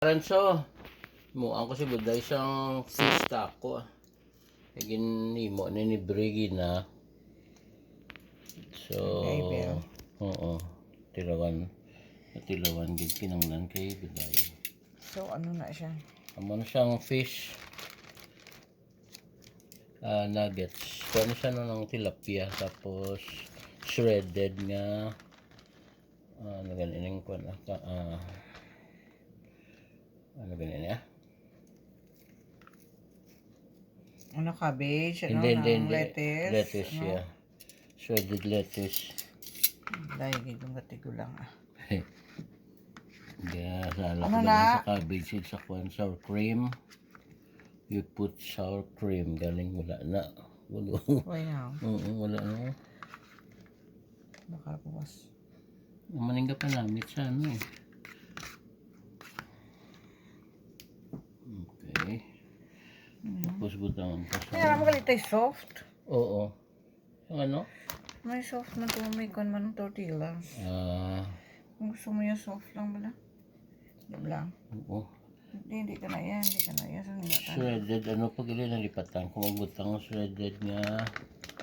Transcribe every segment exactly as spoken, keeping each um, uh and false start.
Karon so, muang ko si Buday sang fish taco, ah. Kay ginhimo ni ni Brigina. So, oo. Tilawan. Tilawan gid kinanglan kay Buday. So, ano na siya? Amo na siyang fish, ah, nuggets. Kuha na siya no, ng tilapia. Tapos, shredded nga, ah, ano gani ning kuha na ka, ah, ano gani niya? Ano, cabbage? Ano, Hindi, hindi, ng hindi. Lettuce? Lettuce, Ano? Yeah. Shredded lettuce. Dahil gid yung katigo lang, ah. Kaya sa Ano ano na? Sa cabbage, sa kwan, sour cream. You put sour cream. Galing wala na. Wala. Why now? Oo, wala na. Baka bukas. Maningga pa namit sa ano eh. Okay. Tapos butangan pa sa... Kaya mo galit tayo soft. Oo. Yung ano? May soft na to, may kwan man ang tortillas. Ah, Kung gusto mo yung soft lang bala. Yan lang. Oo. Hindi, hindi ka na yan, hindi ka na yan. Sa nila ka. Shredded, ano pa gili nalipatan ko magbutang shredded nga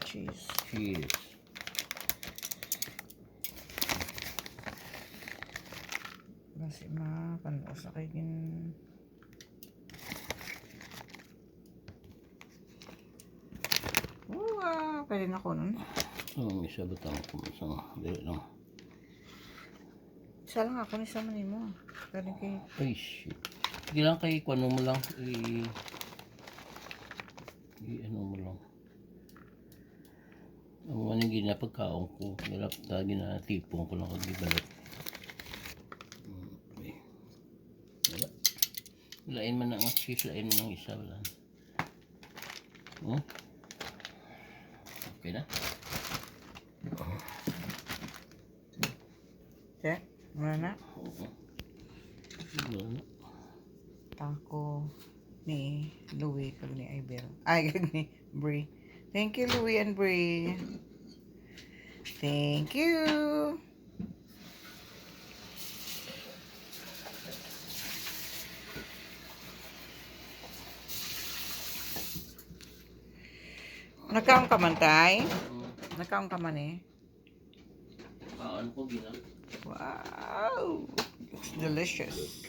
Cheese. Cheese. Kasi ma, kan sa kay gin. Wow, pwede na ko nun. Ang isa butang ko sa dili lang. Isa lang ako ni sa manimo. Pwede kay Ay, shit. Sige lang kay kuno mo lang i i ano mo lang. Ang mga ginapagkaon ko, nilap na ginatipon ko lang kag ibalik. Okay. Wala. Lain man ang cheese, lain man ang isa, wala. Oh. Okay na? Check. Wala na. Oo. Wala na. Taco ni Louie kag ni Ibel. Ay, kag ni Brie. Thank you, Louie and Brie. Thank you. Nakaon ka man, Tay? Nakaon ka man eh? Kaon ko gina. Wow! Looks delicious.